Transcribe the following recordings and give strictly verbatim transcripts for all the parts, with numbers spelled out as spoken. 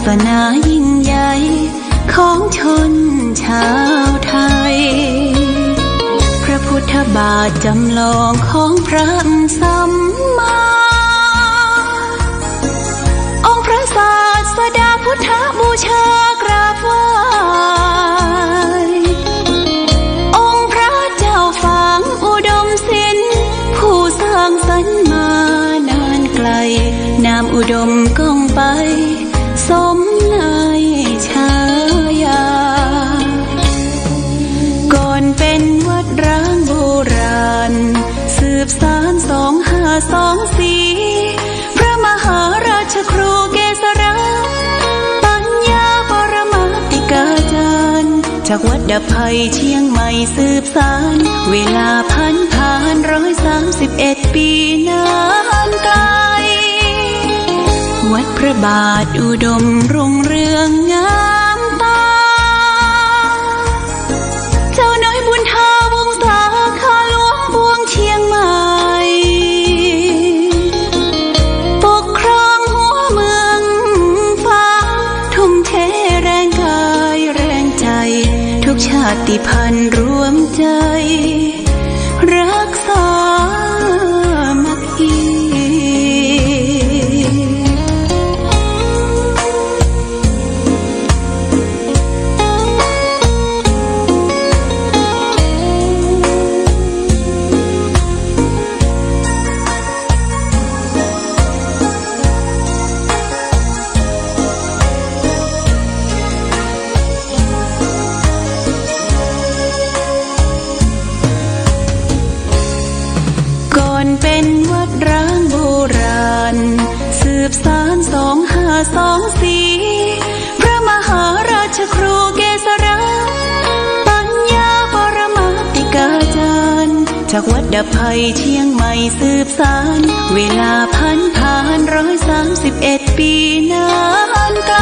สนายิ่งใหญ่ของชนชาวไทย พระพุทธบาทจำลองของพระสัมมา องค์พระศาสดาพุทธบูชากราบไหว้ องค์พระเจ้าฝางอุดมศิลป์ ผู้สร้างสรรค์มานานไกล นามอุดมก้องไป สมในฉายา ก่อนเป็นวัดร้างโบราณ สืบสานสองห้าสองสี่ พระมหาราชครูเกษรา ปัญญาปรมาติกาจารย์ จากวัดดับภัยเชียงใหม่สืบสาน เวลาผันผ่านร้อยสามสิบเอ็ดปีนานไกล วัดพระบาทอุดมรุ่งเรืองงามตา เจ้าน้อยบุญทาวงศา ข้าหลวงปวงเชียงใหม่ ปกครองหัวเมืองฝาง ทุ่มเทแรงกายแรงใจ ทุกชาติพันธุ์รวมใจ รักสามัคคี ก่อนเป็นวัดร้างโบราณ สืบสานสองห้าสองสี่ พระมหาราชครูเกษรา ปัญญาปรมาติกาจารย์ จากวัดดับภัยเชียงใหม่สืบสาน เวลาผันผ่านร้อยสามสิบเอ็ดปีนานไกล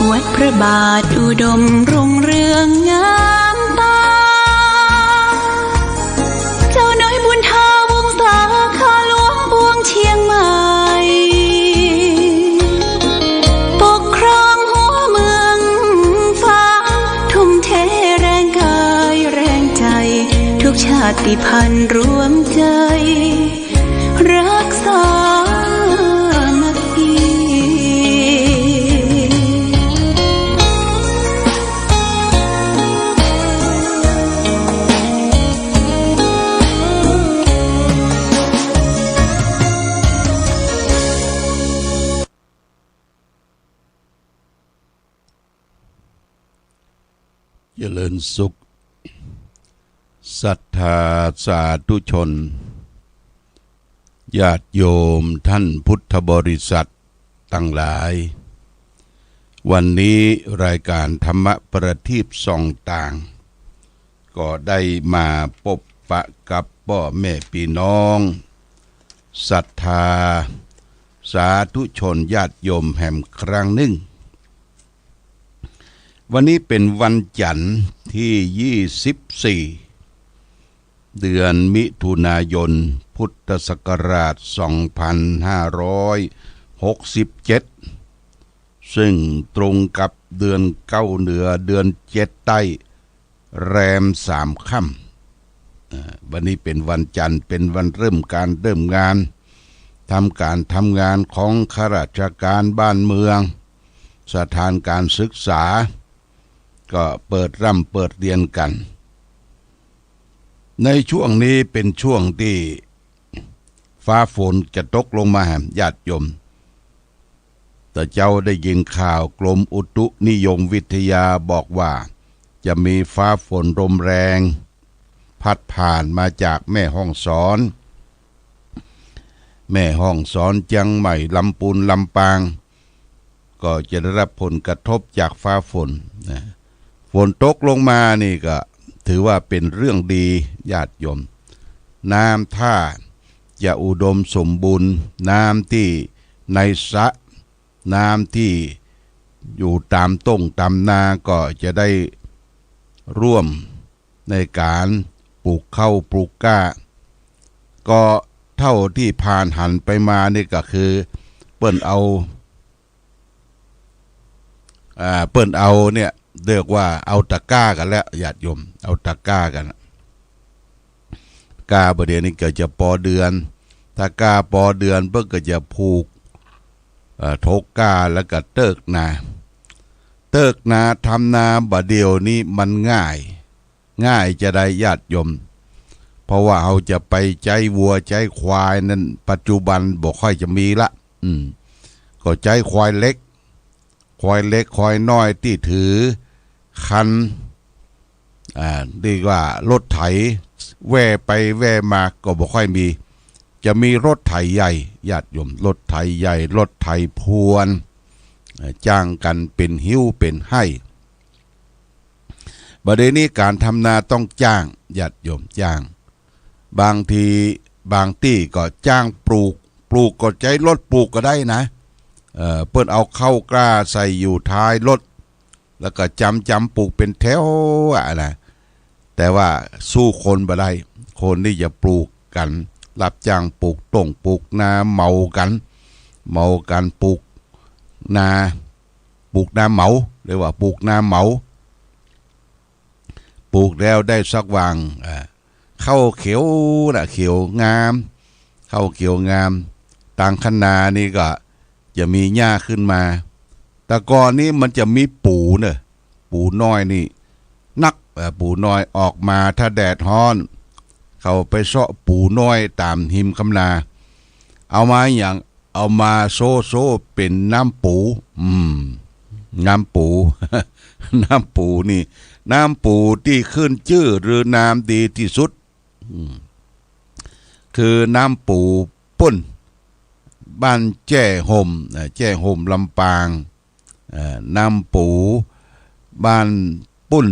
วัดพระบาทอุดมรุ่งเรืองงามตา เจ้าน้อยบุญทาวงศา ข้าหลวงปวงเชียงใหม่ ปกครองหัวเมืองฝาง ทุ่มเทแรงกายแรงใจ ทุกชาติพันธุ์รวมใจ รักสามัคคี เจริญสุข ศรัทธาสาธุชน ญาติโยมท่านพุทธบริษัทตังหลาย วันนี้รายการธรรมะประทีปส่องต่าง ก็ได้มาปบปะกับป้อแม่ปี้น้อง ศรัทธาสาธุชนญาติโยมแหมครั้งนึ่ง วันนี้เป๋นวันจันทร์ตี้ยี่สิบสี่ เดือนมิถุนายน พุทธศักราชสองพันห้าร้อยหกสิบเจ็ด ซึ่งตรงกับเดือนเก๊าเหนือ เดือนเจ็ดใต้ แรมสามค่ำ เอ่อ วันนี้เป๋นวันจันทร์ เป๋นวันเริ่มก๋านเริ่มงาน ทำก๋านทำงานของข้าราชก๋านบ้านเมือง สถานก๋านศึกษา ก็เปิดร่ำเปิดเฮียนกั๋น ในช่วงนี้เป๋นช่วงตี้ฟ้าฝนจะตกลงมาแหม ญาติโยม แต่เจ๊าได้ยินข่าวกรมอุตุนิยมวิทยาบอกว่า จะมีฟ้าฝนลมแรง พัดผ่านมาจากแม่ฮ่องสอน แม่ฮ่องสอน เจียงใหม่ ลำปูน ลำปาง ก็จะได้รับผลกระทบจากฟ้าฝนนะ ฝนตกลงมานี่ก็ถือว่าเป๋นเรื่องดี ญาติโยม น้ำท่าจะอุดมสมบูรณ์ น้ำตี้ในสระ น้ำตี้อยู่ต๋ามต้งต๋ามนาก็จะได้ร่วมในก๋านปลูกข้าวปลูกกล้า ก็เต้าตี้ผ่านหันไปมานี่ก็คือเปิ้นเอา อ่า เปิ้นเอาเนี่ย เรียกว่าเอาตะกร้ากั๋นแล้ว ญาติโยม เอาตะกร้ากั๋น กาบ่าเดี่ยวนี้ก็จะปอเดือน ถ้ากาปอเดือนเปิ้นก็จะผูก เอ่อ ถกกาแล้วก็เติกนา เติกนาทำนาบ่าเดี่ยวนี้มันง่าย ง่ายจาใดญาติโยม เพราะว่าเฮาจะไปใจ๊วัวใจ๊ควายนั้น ปัจจุบันบ่ค่อยจะมีละ อืม ก็ใจ๊ควายเหล็ก ควายเหล็กควายน้อยตี้ถือคัน อ่า เรียกว่ารถไถ แว่ไปแว่มาก็บ่ค่อยมี จะมีรถไถใหญ่ ญาติโยม รถไถใหญ่ รถไถพรวน เอ่อ จ้างกั๋นเป๋นหิ้วเป๋นไฮ่ บ่าเดี่ยวนี้ก๋านทำนาต้องจ้าง ญาติโยม จ้าง บางที บางตี้ก็จ้างปลูก ปลูกก็ใจ๊รถปลูกก็ได้นะ เอ่อ เปิ้นเอาเข้ากล้าใส่อยู่ท้ายรถ แล้วก็จำ จำปลูกเป๋นแถวอะนะ แต่ว่าสู้คนบ่ได้ คนนี่จะปลูกกั๋น รับจ้างปลูกต้งปลูกนา เหมากั๋น เหมากั๋นปลูกนา ปลูกนาเหมา เรียกว่าปลูกนาเหมา ปลูกแล้วได้สักหว่าง อ่า ข้าวเขียวนะ เขียวงาม ข้าวเขียวงาม ตางคันนานี่ก็จะมีหญ้าขึ้นมา แต่ก่อนนี้มันจะมีปูเน่อ ปูน้อยนี่นัก เอ่อ ปูน้อยออกมา ถ้าแดดฮ้อน เขาไปเซาะปูน้อยต๋ามฮิมคันนา เอามาหยัง เอามาโซะโซะเป๋นน้ำปู อืม น้ำปู น้ำปูนี่ น้ำปูตี้ขึ้นจื้อหรือน้ำดีตี้สุด อืม คือน้ำปูปุ้น บ้านแจ้ห่ม เอ่อ แจ้ห่มลำปาง เอ่อ น้ำปูบ้านปุ้น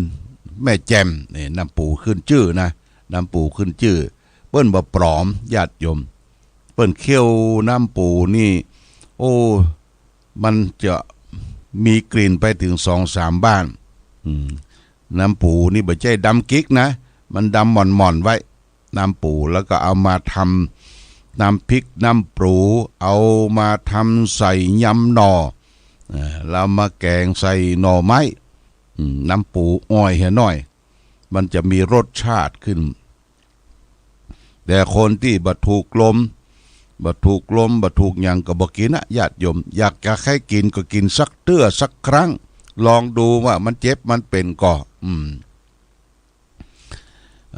แม่แจ่ม นี่น้ำปูขึ้นจื้อนะ น้ำปูขึ้นจื้อ เปิ้นบ่ปลอม ญาติโยม เปิ้นเคี่ยวน้ำปูนี่ โอ้ มันจะมีกลิ่นไปเถิงสองสามบ้าน อืม น้ำปูนี่บ่ใจ้ดำกิกนะ มันดำหม่อนๆ ไว้ น้ำปู แล้วก็เอามาทำน้ำพริกน้ำปู เอามาทำใส่ยำหน่อ เอ่อ แล้วเอามาแกงใส่หน่อไม้ อืม น้ำปูอ้อยเหียหน้อย มันจะมีรสชาติขึ้น แต่คนตี้บ่ถูกลม บ่ถูกลม บ่ถูกหยังก็บ่กิ๋นนะ ญาติโยม อยากจะใค่กิ๋นก็กิ๋นสักเตื้อสักครั้ง ลองดูว่ามันเจ็บมันเป๋นก่อ อืม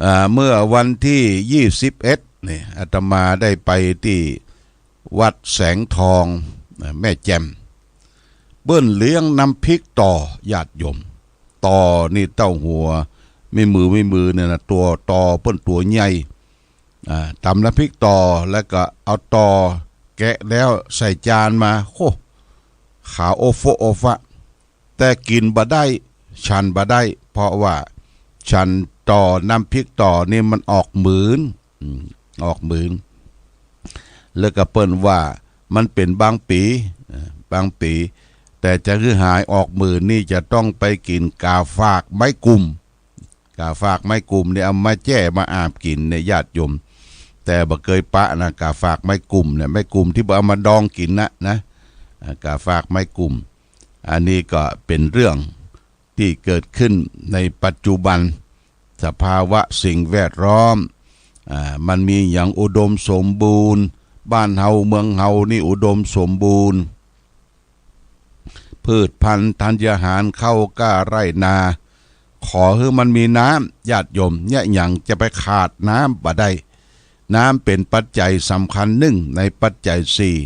อ่า เมื่อวันตี้ยี่สิบเอ็ดนี่ อาตมาได้ไปตี้วัดแสงทอง แม่แจ่ม เปิ้นเลี้ยงน้ำพริกต่อ ญาติโยม ต่อนี่เต้าหัว แม่มือ แม่มือเนี่ยนะ ตั๋ว ต่อเปิ้นตั๋วใหญ่ อ่า ต๋ำน้ำพริกต่อ แล้วก็เอาต่อแกะแล้วใส่จานมา โอ้ ขาวโอฟะโอฟะ แต่กิ๋นบ่ได้ ฉันบ่ได้ เพราะว่าฉันต่อน้ำพริกต่อนี่มันออกหมืน อืม ออกหมืน แล้วก็เปิ้นว่ามันเป๋นบางปี๋ เอ่อ บางปี๋ แต่จะหื้อหายออกหมืนนี่จะต้องไปกิ๋นก๋าฝากไม้กุ่ม ก๋าฝากไม้กุ่มเนี่ยเอามาแจ้มาอาบกิ๋นเนี่ยญาติโยม แต่บ่เกยปะนะ ก๋าฝากไม้กุ่มเนี่ย ไม้กุ่มตี้บ่เอามาดองกิ๋นนะ นะ อ่า ก๋าฝากไม้กุ่ม อันนี้ก็เป๋นเรื่องตี้เกิดขึ้นในปัจจุบัน สภาวะสิ่งแวดล้อม อ่า มันมีหยังอุดมสมบูรณ์ บ้านเฮาเมืองเฮานี่อุดมสมบูรณ์ พืชพันธุ์ธัญญาหาร ข้าวกล้าไร่นา ขอหื้อมันมีน้ำ ญาติโยม เนี่ยหยังจะไปขาดน้ำบ่ได้ น้ำเป๋นปัจจัยสำคัญนึ่งในปัจจัยสี่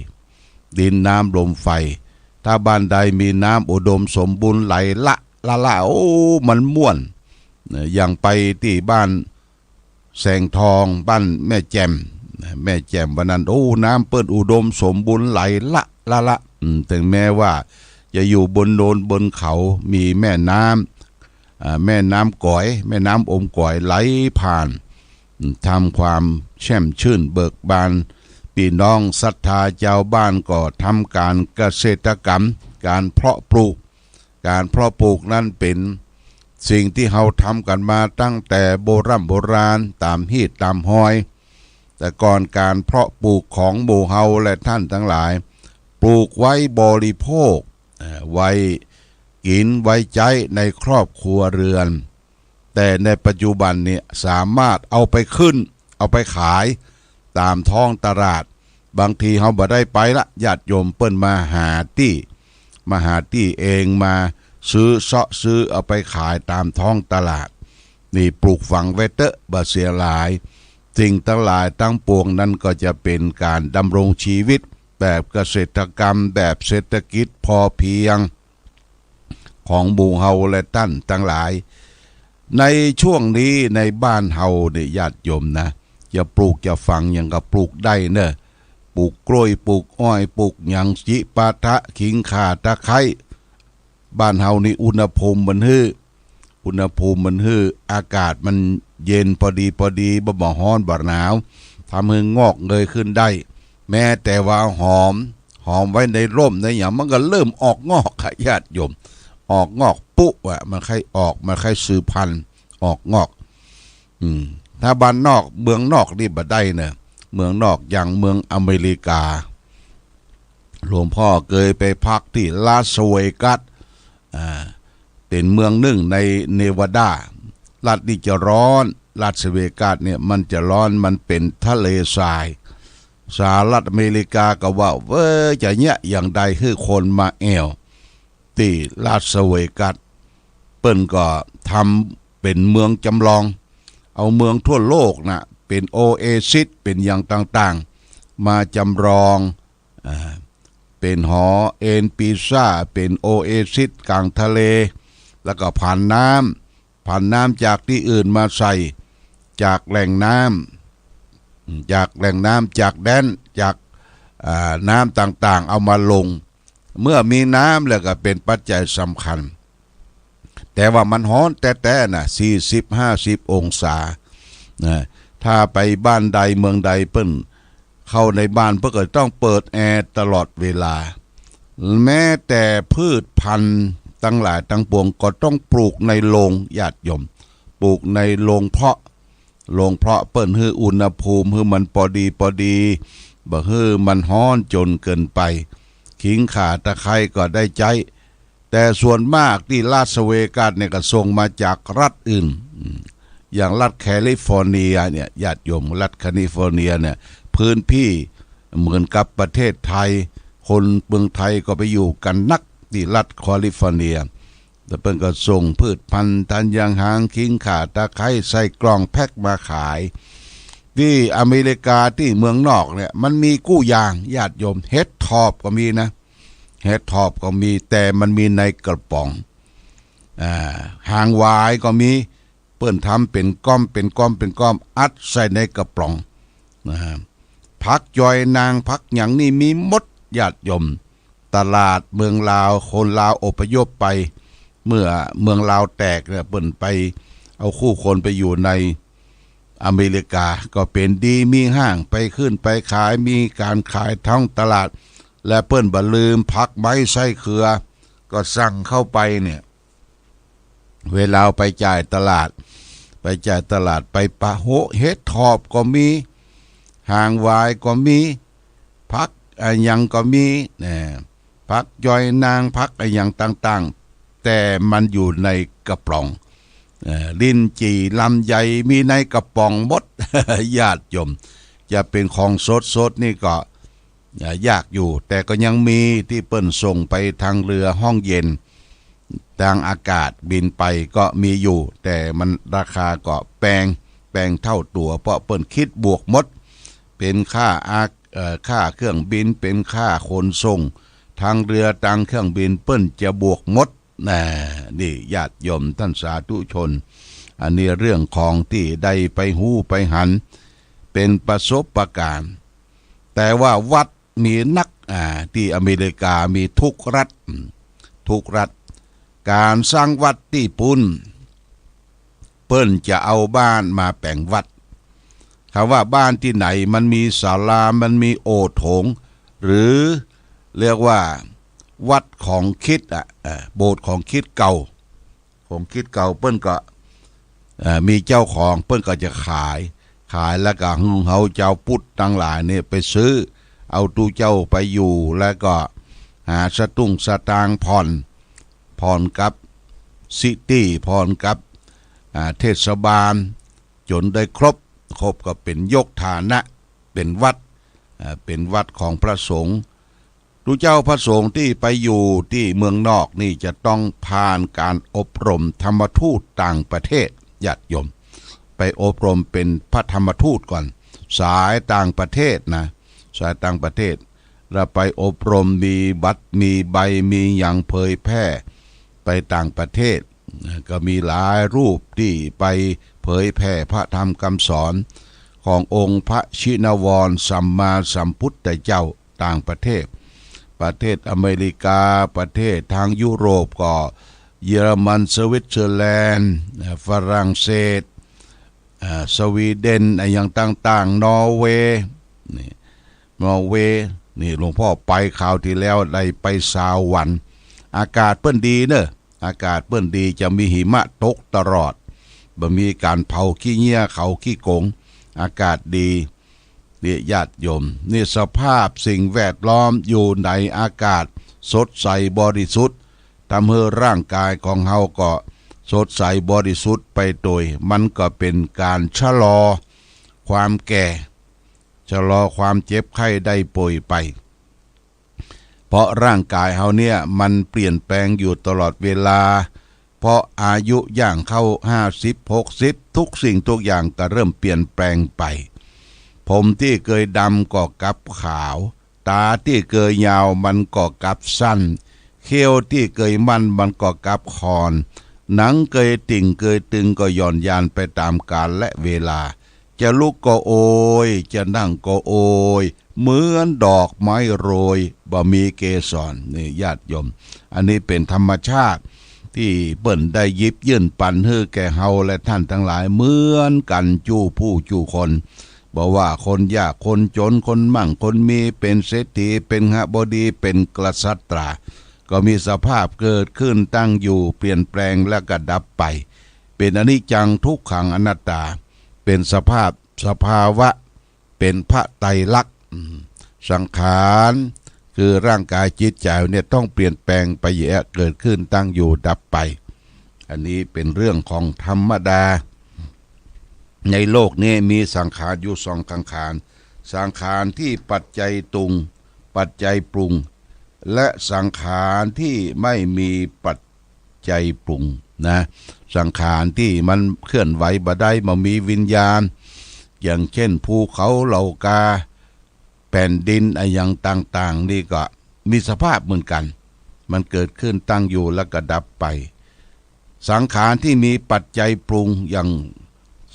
ดินน้ำลมไฟ ถ้าบ้านใดมีน้ำอุดมสมบูรณ์ไหลละละละ โอ้ มันม่วน เนี่ย อย่างไปตี้บ้าน แสงทอง บ้านแม่แจ่ม แม่แจ่มวันนั้น โอ้ น้ำเปิ้นอุดมสมบูรณ์ไหลละละละ อืม ถึงแม้ว่าจะอยู่บนโนนบนเขา มีแม่น้ำ อ่า แม่น้ำก๋อย แม่น้ำอมก๋อยไหลผ่าน อืม ทำความแช่มชื่นเบิกบาน ปี้น้องศรัทธาจาวบ้านก็ทำก๋านเกษตรกรรม ก๋านเพาะปลูก ก๋านเพาะปลูกนั้นเป๋นสิ่งตี้เฮาทำกั๋นมาตั้งแต่โบร่ำโบราณ ต๋ามฮีตต๋ามฮอย แต่ก่อนก๋านเพาะปลูกของหมู่เฮาและท่านตังหลาย ปลูกไว้บริโภค เอ่อ ไว้ กิ๋นไว้ใจ๊ในครอบครัวเรือน แต่ในปัจจุบันเนี่ยสามารถเอาไปขึ้น เอาไปขายต๋ามท้องตลาด บางทีเฮาบ่ได้ไปละ ญาติโยมเปิ้นมาหาตี้ มาหาตี้เอง มาซื้อเซาะซื้อเอาไปขายต๋ามท้องตลาด นี่ปลูกฝังไว้เต๊อะ บ่เสียหาย สิ่งตังหลายตังปวงนั้นก็จะเป๋นก๋านดำรงชีวิตแบบเกษตรกรรม แบบเศรษฐกิจพอเพียง ของหมู่เฮาและต้านตังหลาย ในช่วงนี้ในบ้านเฮาเนี่ยญาติโยมนะ จะปลูกจะฝังหยังก็ปลูกได้เน่อ ปลูกกล้วย ปลูกอ้อย ปลูกหยัง จิปาถะ ขิงข่า ตะไคร้ บ้านเฮานี่อุณหภูมิมันหื้อ อุณหภูมิมันหื้อ อากาศมันเย็นพอดีพอดี บ่ บ่ฮ้อนบ่หนาว ทำหื้องอกเงยขึ้นได้ แม้แต่ว่าหอม หอมไว้ในร่มในหยัง มันก็เริ่มออกงอกค่ะญาติโยม ออกงอกปุ๊อะ มันค่อยออก มันค่อยสืบพันธุ์ ออกงอก อืม ถ้าบ้านนอก เมืองนอกนี่บ่ได้เน่อ เมืองนอกอย่างเมืองอเมริกา หลวงพ่อเกยไปพักตี้ลาสเวกัส อ่า เป๋นเมืองนึ่งในเนวาดา รัฐนี่จะร้อน ลาสเวกัสเนี่ยมันจะร้อน มันเป๋นทะเลทราย สหรัฐอเมริกาก็ว่า เว้ย จะเยียะอย่างใดหื้อคนมาแอ่วตี้ลาสเวกัส เปิ้นก็ทำเป๋นเมืองจำลอง เอาเมืองทั่วโลกน่ะ เป๋นโอเอซิส เป๋นอย่างต่างๆ มาจำลอง อ่า เป๋นหอเอนปีซ่า เป๋นโอเอซิสก๋างทะเล แล้วก็ผันน้ำ ผันน้ำจากตี้อื่นมาใส่ จากแหล่งน้ำ จากแหล่งน้ำ จากแดน จาก อ่า น้ำต่างๆ เอามาลง เมื่อมีน้ำแล้วก็เป๋นปัจจัยสำคัญ แต่ว่ามันฮ้อนแต๊ๆ น่ะ สี่สิบ ห้าสิบ องศา นะ ถ้าไปบ้านใดเมืองใดเปิ้น เข้าในบ้านเปิ้นก็ต้องเปิดแอร์ตลอดเวลา แม้แต่พืชพันธุ์ตังหลายตังปวงก็ต้องปลูกในโรง ญาติโยม ปลูกในโรงเพาะ โรงเพาะเปิ้นหื้ออุณหภูมิหื้อมันปอดีปอดี บ่หื้อมันฮ้อนจ๋นเกินไป ขิงข่าตะไคร้ก็ได้ใจ๊ แต่ส่วนมากตี้ลาสเวกัสเนี่ยก็ส่งมาจากรัฐอื่น อืม อย่างรัฐแคลิฟอร์เนียเนี่ย ญาติโยม รัฐแคลิฟอร์เนียเนี่ย พื้นที่เหมือนกับประเทศไทย คนเมืองไทยก็ไปอยู่กั๋นนักตี้รัฐแคลิฟอร์เนีย แล้วเปิ้นก็ส่งพืชพันธุ์ธัญญาหาร ขิงข่าตะไคร้ ใส่กล่องแพ็คมาขาย ตี้อเมริกาตี้เมืองนอกเนี่ย มันมีกู้อย่าง ญาติโยม เห็ดถอบก็มีนะ เห็ดถอบก็มี แต่มันมีในกระป๋อง อ่า หางหวายก็มี เปิ้นทำเป๋นก้อม เป๋นก้อม เป๋นก้อม อัดใส่ในกระป๋อง นะฮะ ผักจอยนาง ผักหยังนี่มีหมด ญาติโยม ตลาดเมืองลาว คนลาวอพยพไป เมื่อเมืองลาวแตกเนี่ย เปิ้นไปเอากู้คนไปอยู่ในอเมริกา ก็เป๋นดี มีห้างไปขึ้นไปขาย มีก๋านขายท้องตลาด และเปิ้นบ่ลืมผักไม้ไส้เขือ ก็สั่งเข้าไปเนี่ย เวลาไปจ่ายตลาด ไปจ่ายตลาด ไปปะ โห เห็ดถอบก็มี หางหวายก็มี ผักอะหยังก็มี นะ ผักจอยนาง ผักอะหยังต่างๆ แต่มันอยู่ในกระป๋อง เอ่อ ลิ้นจี่ ลำไย มีในกระป๋องหมด ญาติโยม จะเป๋นของสดๆ นี่ก็ อ่า ยากอยู่ แต่ก็ยังมีตี้เปิ้นส่งไปตางเรือห้องเย็น ตางอากาศบินไปก็มีอยู่ แต่มันราคาก็แปง แปงเต้าตั๋ว เพราะเปิ้นกึ๊ดบวกหมด เป๋นค่าอา เอ่อ ค่าเครื่องบิน เป๋นค่าขนส่ง ตางเรือ ตางเครื่องบิน เปิ้นจะบวกหมด น่ะ นี่ญาติโยมต้านสาธุชน อันนี้เรื่องของตี้ได้ไปฮู้ไปหัน เป๋นประสบการณ์ แต่ว่าวัดมีนัก อ่า ตี้อเมริกามีทุกรัฐ อืม ทุกรัฐ ก๋านสร้างวัดตี้ปู๊น เปิ้นจะเอาบ้านมาแป๋งวัด คำว่าบ้านตี้ไหน มันมีศาลา มันมีโอโถง หรือเรียกว่าวัดของคริสต์อะ เอ่อ โบสถ์ของคริสต์เก่า ของคริสต์เก่า เปิ้นก็ เอ่อ มีเจ้าของ เปิ้นก็จะขาย ขายแล้วก็หื้อเฮาจาวพุทธตังหลายเนี่ยไปซื้อ เอาตู้เจ้าไปอยู่ แล้วก็หาสตุ้งสตางค์ผ่อน พ ผ่อนกับซิตี้ ผ่อนกับ อ่า เทศบาล จ๋นได้ครบ ครบก็เป๋นยกฐานะ เป๋นวัด อ่า เป๋นวัดของพระสงฆ์ ตุ๊เจ้าพระสงฆ์ตี้ไปอยู่ตี้เมืองนอกนี่จะต้องผ่านก๋านอบรมธรรมทูตต่างประเทศ ญาติโยม ไปอบรมเป๋นพระธรรมทูตก่อน สายต่างประเทศนะ สายต่างประเทศ แล้วไปอบรม มีบัตร มีใบ มีหยังเผยแพร่ไปต่างประเทศ ก็มีหลายรูปตี้ไปเผยแพร่พระธรรมคำสอนขององค์พระชินวรสัมมาสัมพุทธเจ้าต่างประเทศ ประเทศอเมริกา ประเทศตางยุโรปก็เยอรมัน สวิตเซอร์แลนด์ ฝรั่งเศส อ่า สวีเดน อะหยังต่างๆ นอร์เวย์ นี่ นอร์เวย์ นี่หลวงพ่อไปคราวตี้แล้วได้ไปซาววัน อากาศเปิ้นดีเน่อ อากาศเปิ้นดี จะมีหิมะตกตลอด บ่มีก๋านเผาขี้เยียะเขาขี้กง อากาศดี นี่ญาติโยม นี่สภาพสิ่งแวดล้อมอยู่ในอากาศสดใสบริสุทธิ์ ทำหื้อร่างก๋ายของเฮาก็สดใสบริสุทธิ์ไปโตย มันก็เป๋นก๋านชะลอความแก่ ชะลอความเจ็บไข้ได้ป่วยไป เพราะร่างก๋ายเฮาเนี่ยมันเปลี่ยนแปลงอยู่ตลอดเวลา เพราะอายุย่างเข้าห้าสิบ หกสิบ ทุกสิ่งทุกอย่างก็เริ่มเปลี่ยนแปลงไป ผมตี้เกยดำก็กลับขาว ต๋าตี้เกยยาวมันก็กลับสั้น เขี้ยวตี้เกยมั่นมันก็กลับคอน หนังเกยติ่งเกยตึงก็หย่อนยานไปต๋ามกาลและเวลา จะลุกก็โอย จะนั่งก็โอย เหมือนดอกไม้โรย บ่มีเกสร นี่ญาติโยม อันนี้เป๋นธรรมชาติตี้เปิ้นได้หยิบยื่นปันหื้อแก่เฮาและท่านตังหลายเหมือนกั๋นจู้ผู้จู้คน บ่ว่าคนยากคนจ๋น คนมั่งคนมี เป๋นเศรษฐี เป๋นคหบดี เป๋นกษัตรา ก็มีสภาพเกิดขึ้นตั้งอยู่ เปลี่ยนแปลงและก็ดับไป เป๋นอนิจจังทุกขังอนัตตา เป๋นสภาพ สภาวะ เป๋นพระไตรลักษณ์ อืม สังขาร คือร่างก๋ายจิตใจ๋เนี่ยต้องเปลี่ยนแปลงไปแยะ เกิดขึ้นตั้งอยู่ดับไป อันนี้เป๋นเรื่องของธรรมดา ในโลกนี้มีสังขารอยู่สองสังขาร สังขารตี้ปัจจัยตุง ปัจจัยปรุง และสังขารตี้ไม่มีปัจจัยปรุงนะ สังขารตี้มันเคลื่อนไหวบ่ได้ บ่มีวิญญาณ อย่างเช่นภูเขาเหล่ากา แผ่นดินอะหยังต่างๆ นี่ก็มีสภาพเหมือนกั๋น มันเกิดขึ้นตั้งอยู่แล้วก็ดับไป สังขารตี้มีปัจจัยปรุง อย่าง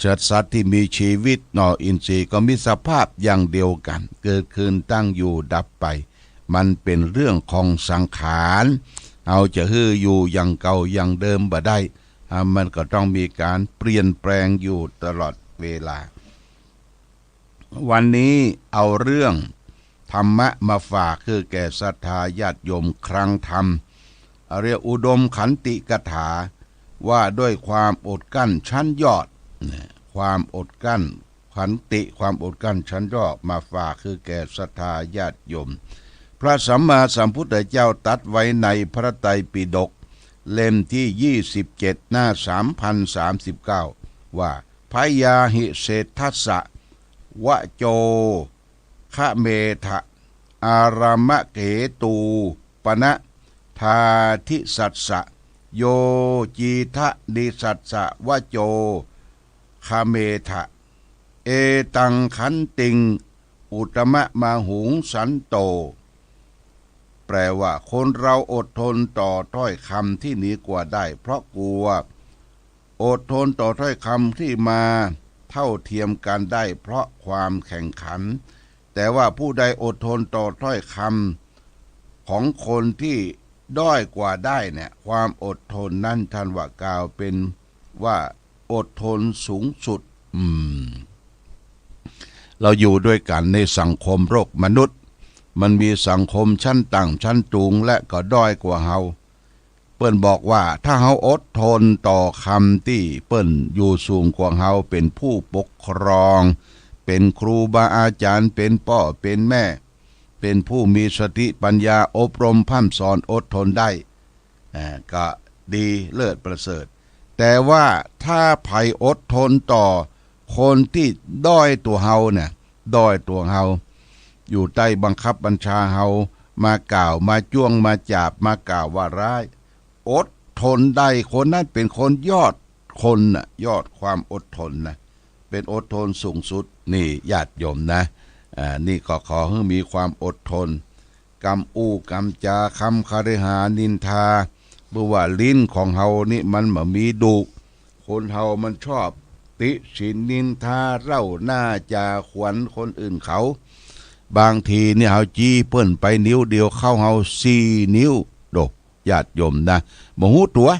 สัตว์ สัตว์ตี้มีชีวิต นอ อินทรีย์ ก็มีสภาพอย่างเดียวกั๋น เกิดขึ้นตั้งอยู่ดับไป มันเป๋นเรื่องของสังขาร เฮาจะหื้ออยู่อย่างเก่าอย่างเดิมบ่ได้ อ่า มันก็ต้องมีก๋านเปลี่ยนแปลงอยู่ตลอดเวลา วันนี้เอาเรื่องธรรมะมาฝากหื้อแก่ศรัทธาญาติโยมคลังธรรม เรียกอุดมขันติกถา ว่าด้วยความอดกลั้นชั้นยอด เนี่ย ความอดกลั้น ขันติ ความอดกลั้นชั้นยอด มาฝากหื้อแก่ศรัทธาญาติโยม พระสัมมาสัมพุทธเจ้าตรัสไว้ในพระไตรปิฎกเล่มตี้ยี่สิบเจ็ด หน้าสามพันสามสิบเก้า ว่า พยาหิเศฏฐัสสะ วโจ คเมธะ อารมเกตูปนะ ทาทิสัสสะ โยจีทะนิสัสสะ วโจ คเมธะ เอตังขันติง อุตตมะมหุงสันโต แปลว่า คนเราอดทนต่อถ้อยคำที่หนีกลัวได้เพราะกลัว อดทนต่อถ้อยคำที่มาเท่าเทียมกันได้เพราะความแข่งขัน แต่ว่าผู้ใดอดทนต่อถ้อยคำของคนที่ด้อยกว่าได้เนี่ย ความอดทนนั้นท่านว่ากล่าวเป็นว่าอดทนสูงสุด อืม เราอยู่ด้วยกั๋นในสังคมโลกมนุษย์ มันมีสังคมชั้นต่ำชั้นสูงและก็ด้อยกว่าเฮา เปิ้นบอกว่าถ้าเฮาอดทนต่อคำตี้เปิ้นอยู่สูงกว่าเฮา เป๋นผู้ปกครอง เป๋นครูบาอาจ๋ารย์ เป๋นป้อเป๋นแม่ เป๋นผู้มีสติปัญญาอบรมพร่ำสอนอดทนได้ อ่า ก็ดีเลิศประเสริฐ แต่ว่าถ้าใผอดทนต่อคนตี้ด้อยตั๋วเฮาเนี่ย ด้อยตั๋วเฮา อยู่ใต้บังคับบัญชาเฮา มากล่าว มาจ้วง มาจาบ มากล่าวว่าร้าย อดทนได้ คนนั้นเป๋นคนยอดคนน่ะ ยอดความอดทนนะ เป๋นอดทนสูงสุด นี่ญาติโยมนะ อ่า นี่ก็ขอหื้อมีความอดทน กำอู้กำจา กำคฤหานินทา เปื้อว่าลิ้นของเฮานี่มันบ่มีดุ คนเฮามันชอบติฉินนินทา เล่าหน้าจ่าขวัญคนอื่นเขา บางทีนี่เฮาจี้เปิ้นไปนิ้วเดียวเข้าเฮาสี่นิ้ว โด ญาติโยมนะ บ่ฮู้ตั๋ว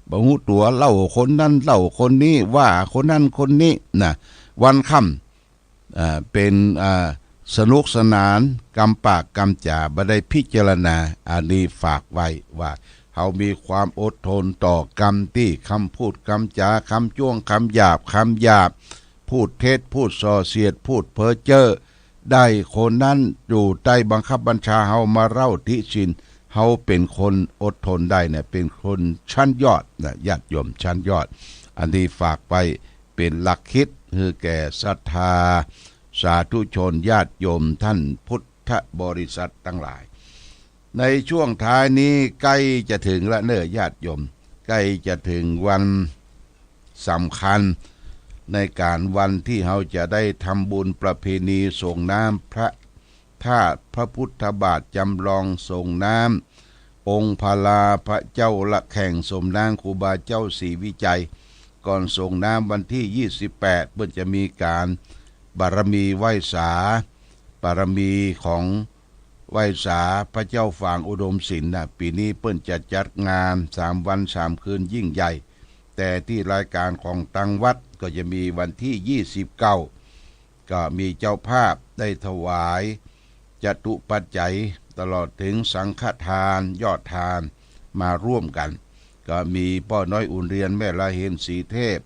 บ่ฮู้ตั๋ว เล่าคนนั้นเล่าคนนี้ ว่าคนนั้นคนนี้นะ วันค่ำ อ่า เป๋น อ่า สนุกสนาน กำปากกำจ๋า บ่ได้พิจารณา อันนี้ฝากไว้ว่า เฮามีความอดทนต่อกำตี้ กำพูดกำจ๋า กำจ้วง กำหยาบ กำหยาบ พูดเท็จ พูดส่อเสียด พูดเพ้อเจ้อ ได้คนนั้นอยู่ใต้บังคับบัญชาเฮามาเล่าติฉิน เฮาเป๋นคนอดทนได้เนี่ย เป๋นคนชั้นยอดนะ ญาติโยม ชั้นยอด อันนี้ฝากไว้เป๋นหลักคิดหื้อแก่ศรัทธาสาธุชนญาติโยมท่านพุทธบริษัทตังหลาย ในช่วงท้ายนี้ใก้จะเถิงละเน่อญาติโยม ใก้จะเถิงวันสำคัญ ในก๋านวันตี้เฮาจะได้ทำบุญประเพณีส่งน้ำพระธาตุ พระพุทธบาทจำลอง ส่งน้ำองค์พลาพระเจ้าระแข่ง ส่งน้ำครูบาเจ้าศรีวิชัย ก่อนส่งน้ำวันตี้ยี่สิบแปด เปิ้นจะมีก๋านบารมีไหว้สา บารมีของไหว้สาพระเจ้าฝางอุดมศิลป์น่ะ ปี๋นี้เปิ้นจะจัดงานสามวันสามคืนยิ่งใหญ่ แต่ตี้รายก๋านของตังวัดก็จะมีวันตี้ยี่สิบเก้า ก็มีเจ้าภาพได้ถวายจตุปัจจัยตลอดเถิงสังฆทาน ยอดทานมาร่วมกั๋น ก็มีป้อน้อยอุ่นเรือน แม่ลาเห็นศรีเทพ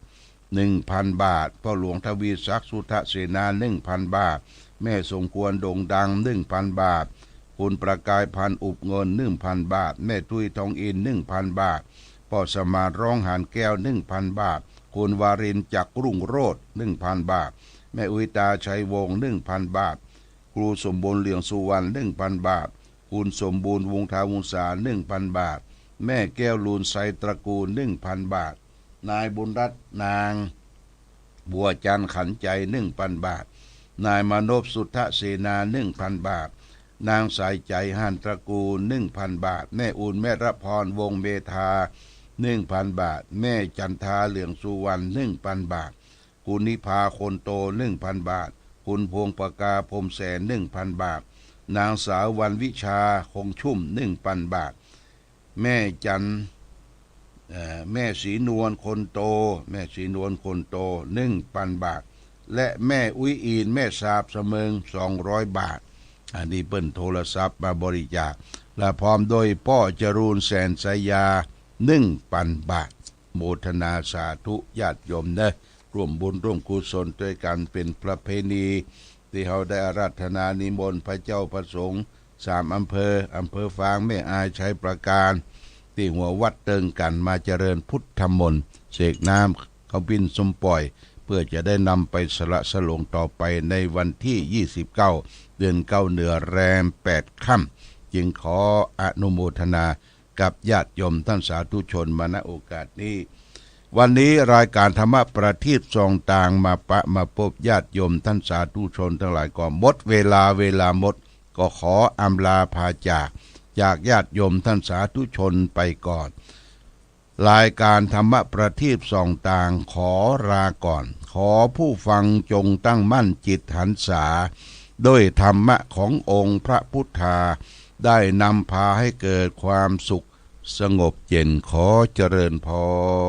หนึ่งพันบาท ป้อหลวงทวีศักดิ์ สุทธเสนา หนึ่งพันบาท แม่สมควร โด่งดัง หนึ่งพันบาท คุณประกายพันธ์ อุบเงิน หนึ่งพันบาท แม่ตุ้ย ทองอินทร์ หนึ่งพันบาท ป้อสมาน ร้องหานแก้ว หนึ่งพันบาท คุณวารินทร์ จักรรุ่งโรจน์ หนึ่งพันบาท แม่อุ๋ยตา ชัยวงศ์ หนึ่งพันบาท ครูสมบูรณ์ เหลืองสุวรรณ หนึ่งพันบาท คุณสมบูรณ์ วงศ์ทาวงศา หนึ่งพันบาท แม่แก้วลูน ไซตระกูล หนึ่งพันบาท นายบุญรัตน์ นางบัวจันทร์ ขันใจ หนึ่งพันบาท นายมานพ สุทธเสนา หนึ่งพันบาท นางสายใจ๋ หานตระกูล หนึ่งพันบาท แม่อุ่น แม่ระพร วงศ์เมธา หนึ่งพันบาท แม่จันทา เหลืองสุวรรณ หนึ่งพันบาท คุณนิพา คนโต หนึ่งพันบาท คุณพวงประกา พรหมแสน หนึ่งพันบาท นางสาววรรณวิชา คงชุ่ม หนึ่งพันบาท แม่จัน เอ่อ แม่ศรีนวล คนโต แม่ศรีนวล คนโต หนึ่งพันบาท และแม่อุ๊ยอีน แม่สาบเสมิง สองร้อยบาท อันนี้เปิ้นโทรศัพท์มาบริจาค และพร้อมโดยป้อจรูน แสนสายา หนึ่งพันบาท โมทนาสาธุญาติโยมเน่อ ร่วมบุญร่วมกุศลตวยกั๋น เป๋นประเพณีตี้เฮาได้อาราธนานิมนต์พระเจ้าพระสงฆ์สามอำเภอ อำเภอฝาง แม่อาย ชัยปราการ ตี้หัววัดเติงกั๋น มาเจริญพุทธมนต์ เสกน้ำเข้าปิ้นส้มป่อย เปื้อจะได้นำไปสละสลงต่อไปในวันตี้ยี่สิบเก้า เดือนเก้า เหนือแรมแปดค่ำ จึงขออนุโมทนา กับญาติโยมต้านสาธุชนมา ณ โอกาสนี้ วันนี้รายก๋านธรรมะประทีปส่องตางมาปะมาปบญาติโยมต้านสาธุชนตังหลายก็หมดเวลา เวลาหมด ก็ขออำลาพาจาก จากญาติโยมต้านสาธุชนไปก่อน รายก๋านธรรมะประทีปส่องตางขอลาก่อน ขอผู้ฟังจงตั้งมั่นจิตหันษา ด้วยธรรมะขององค์พระพุทธา ได้นำพาให้เกิดความสุข สงบเย็น ขอเจริญพร